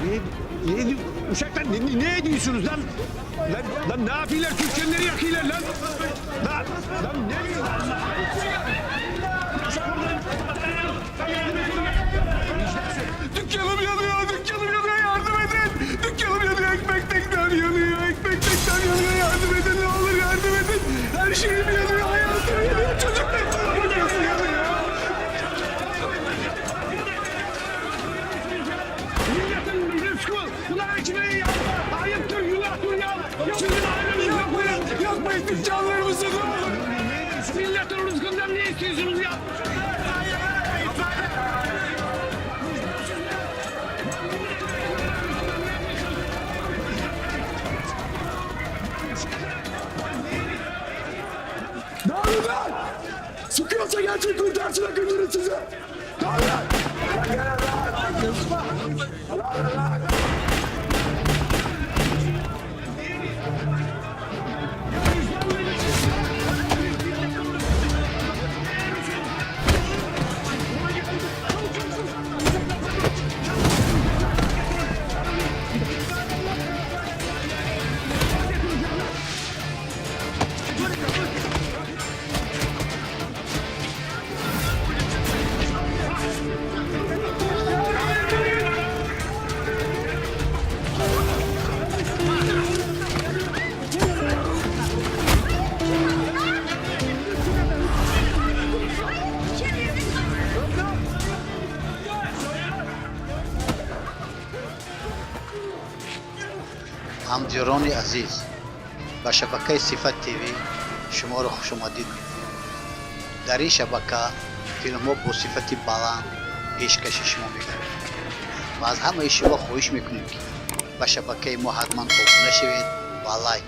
Ne, uşaklar ne ediyorsunuz lan? Lan, lan ne yapıyorlar? Türkçenleri yakıyorlar lan. Lan, lan ne Dükkanım yanıyor, dükkanım yanıyor, yardım edin. Dükkanım yanıyor, ekmek teknem yanıyor, ekmek teknem yanıyor, yardım edin ne olur yardım edin. Her şeyim yanıyor, hayatım yanıyor, çocuklarım yanıyor. Milletin rızkı ulan ekmeği ya. Ayıptır, günahtır ya. Sizin ailenizi Yakmayın, yakmayın dükkanlarımızı ne olur. Milletin rızkından ne istiyorsunuz ya? Dağılın lan! Sıkıyorsa gerçek kurtarsın akıncının sizi. Dağılın! Lan gelin lan! Lan lan! Ҳамдиёрони азиз, ба шабакаи Сифат ТВ шуморо хушомадид мекунем. Дар ин шабака филмҳо бо сифати баланд пешкаши шумо мегардад ва аз ҳамаи шумо хоҳиш мекунем, ки ба шабакаи мо ҳатман обуна шавед ва лайк.